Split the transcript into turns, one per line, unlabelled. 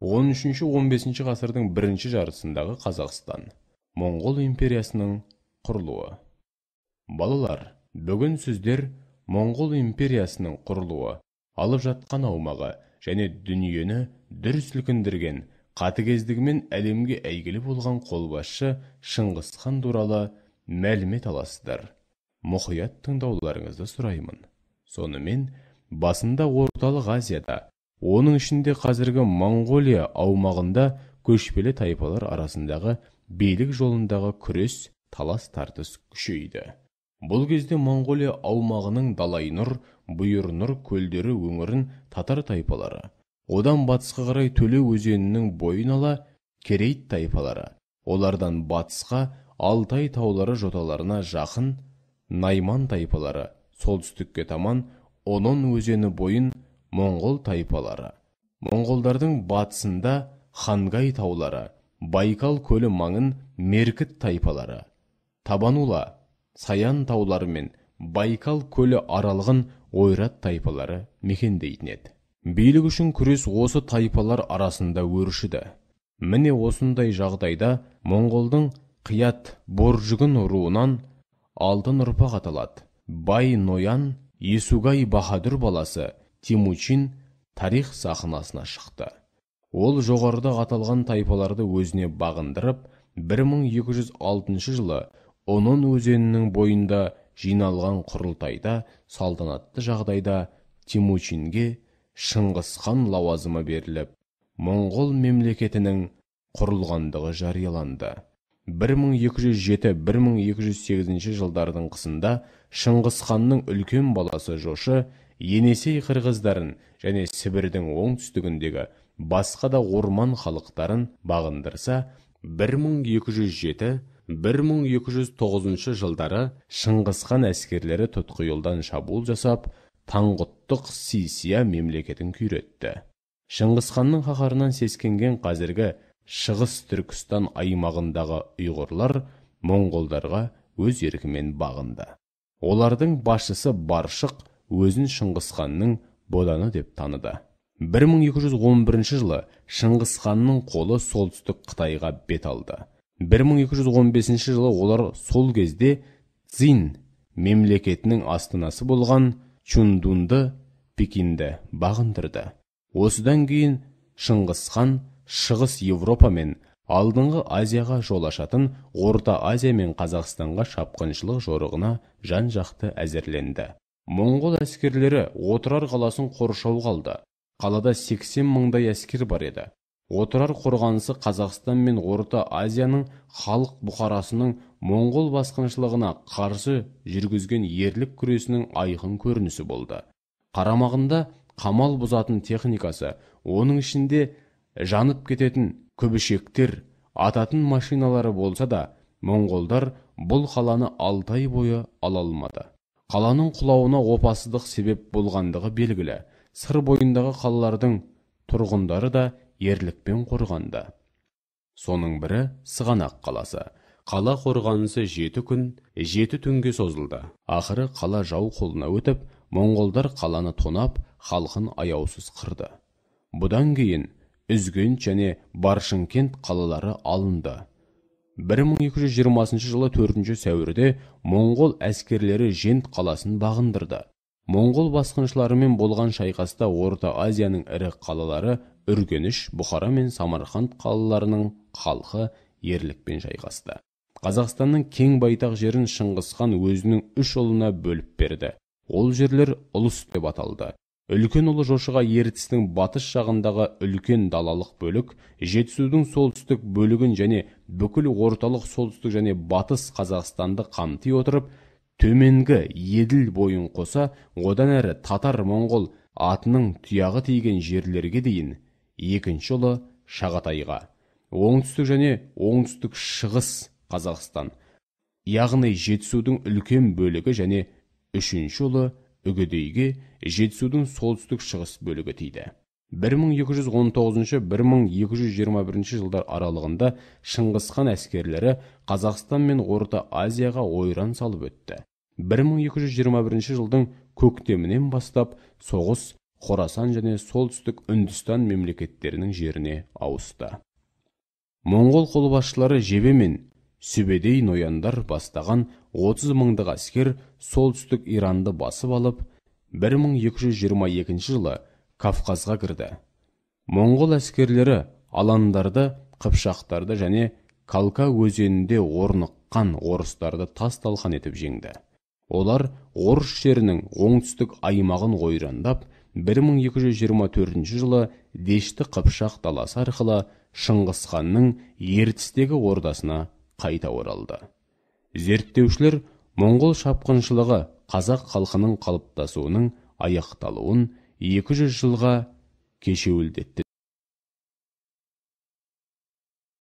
13-15 ғасырдың бірінші жартысындағы Қазақстан. Моңғол империясының құрылуы. Балалар, бүгін сіздер Моңғол империясының құрылуы, алып жатқан аумағы және дүниені дүр сілкіндірген, қатыгездігімен әлемге әйгілі болған қолбасшы Шыңғыс хан туралы мәлімет аласыздар. Мұқият тыңдауларыңызды сұраймын. Сонымен, басында Орталық Азияда, оның ішінде қазіргі Моңғолия аумағында көшпелі тайпалар арасындағы билік жолындағы күрес, талас-тартыс күшейді. Бұл кезде Моңғолия аумағының Далайнұр, Бұйырнұр көлдері өңірін татар тайпалары, одан батысқа қарай Төле өзенінің бойын ала Керейт тайпалары, олардан батысқа Алтай таулары жоталарына жақын Найман тайпалары, солтүстікке таман Онон өзені бойын Моңғол тайпалары, Моңғолдардың батысында Хангай таулары, Байкал көлі маңын Меркіт тайпалары, Табанула, Саян таулары мен Байкал көлі аралығын Ойрат тайпалары мекендейтін еді. Билік үшін күрес осы тайпалар арасында өршіді. Міне осындай жағдайда Моңғолдың Қият Боржүгін руынан алтын ұрпақ аталады. Бай Ноян Есугай Баһадүр баласы Темучин тарих сахнасына шықты. Ол жоғарыда аталған тайпаларды өзіне бағындырып, 1206 жылы Онон өзенінің бойында жиналған құрылтайда салтанатты жағдайда Темучинге Шыңғыс хан лауазымы беріліп, Моңғол мемлекетінің құрылғандығы жарияланды. 1207-1208 жылдардың қысында Шыңғыс ханның үлкен баласы Жошы Енесей қырғыздарын және Сібірдің оңтүстігіндегі басқа да орман халықтарын бағындырса, 1207-1209 жылдары Шыңғыс хан әскерлері тұтқиылдан шабуыл жасап, Таңғұттық Сисия мемлекетін күйретті. Шыңғыс ханның қаһарынан сескенген қазіргі Шығыс Түркістан аймағындағы ұйғырлар моңғолдарға өз еркімен бағынды. Олардың басшысы Баршық өзін Шыңғыс ханның боданы деп таныды. 1211 жылы Шыңғыс ханның қолы солтүстік Қытайға бет алды. 1215 жылы олар сол кезде Цзин мемлекетінің астанасы болған Чундунды, Пекинді бағындырды. Осыдан кейін Шыңғыс хан Шығыс Европа мен Алдыңғы Азияға жол ашатын Орта Азия мен Қазақстанға шапқыншылық жорығына жан-жақты әзірленді. Моңғол әскерлері Отырар қаласын қоршауға алды. Қалада 80 мыңдай әскер бар еді. Отырар қорғанысы Қазақстан мен Орта Азияның халық бұқарасының моңғол басқыншылығына қарсы жүргізген ерлік күресінің айқын көрінісі болды. Қарамағында қамал бұзатын техникасы, оның ішінде жанып кететін күбішектер, ататын машиналары болса да, моңғолдар бұл қаланы 6 ай бойы ала алмады. Қаланың құлауына опасыздық себеп болғандығы белгілі. Сыр бойындағы қалалардың тұрғындары да ерлікпен қорғанды. Соның бірі Сығанақ қаласы. Қала қорғанысы 7 күн, 7 түнге созылды. Ақыры қала жау қолына өтіп, моңғолдар қаланы тонап, халқын аяусыз қырды. Бұдан кейін Үзгент және Баршынкент қалалары алынды. 1220 жылы 4 сәуірде моңғол әскерлері Жент қаласын бағындырды. Моңғол басқыншыларымен болған шайқаста Орта Азияның ірі қалалары Үргеніш, Бұхара мен Самарқанд қалаларының халқы ерлікпен шайқасты. Қазақстанның кең байтақ жерін Шыңғыс хан өзінің 3 ұлына бөліп берді. Ол жерлер ұлыс деп аталды. Үлкен ұлы Жошыға Ертістің батыс жағындағы үлкен далалық бөлік, Жетісудың солтүстік бөлігін және бүкіл орталық солтүстік және батыс Қазақстанды қамти отырып, төменгі Еділ бойын қоса, одан әрі татар-моңғол атының тұяғы тиген жерлерге дейін екінші ұлы Шағатайға, оңтүстік және оңтүстік шығыс Қазақстан, яғни Жетісудың үлкен бөлігі және үшінші ұлы Үгедейге Жетісудың солтүстік шығыс бөлігі тиді. 1219-1221 жылдар аралығында Шыңғыс хан әскерлері Қазақстан мен Орта Азияға ойран салып өтті. 1221 жылдың көктемінен бастап соғыс Хорасан және солтүстік Үндістан мемлекеттерінің жеріне ауысты. Моңғол қолбасшылары Жебе мен Сүбедей нояндар бастаған 30 мыңдық әскер солтүстік Иранды басып алып, 1222 жылы Кавказға кірді. Моңғол әскерлері аландарды, қыпшақтарды және Калка өзенінде орныққан орыстарды тас-талқан етіп жеңді. Олар орыс жерінің оңтүстік аймағын ойрандап, 1224 жылы Дешті Қыпшақ даласы арқылы Шыңғысханның Ертістегі ордасына қайта оралды. Зерттеушілер моңғол шапқыншылығы қазақ халқының қалыптасуының аяқталуын 200 жылға кешеуілдетті.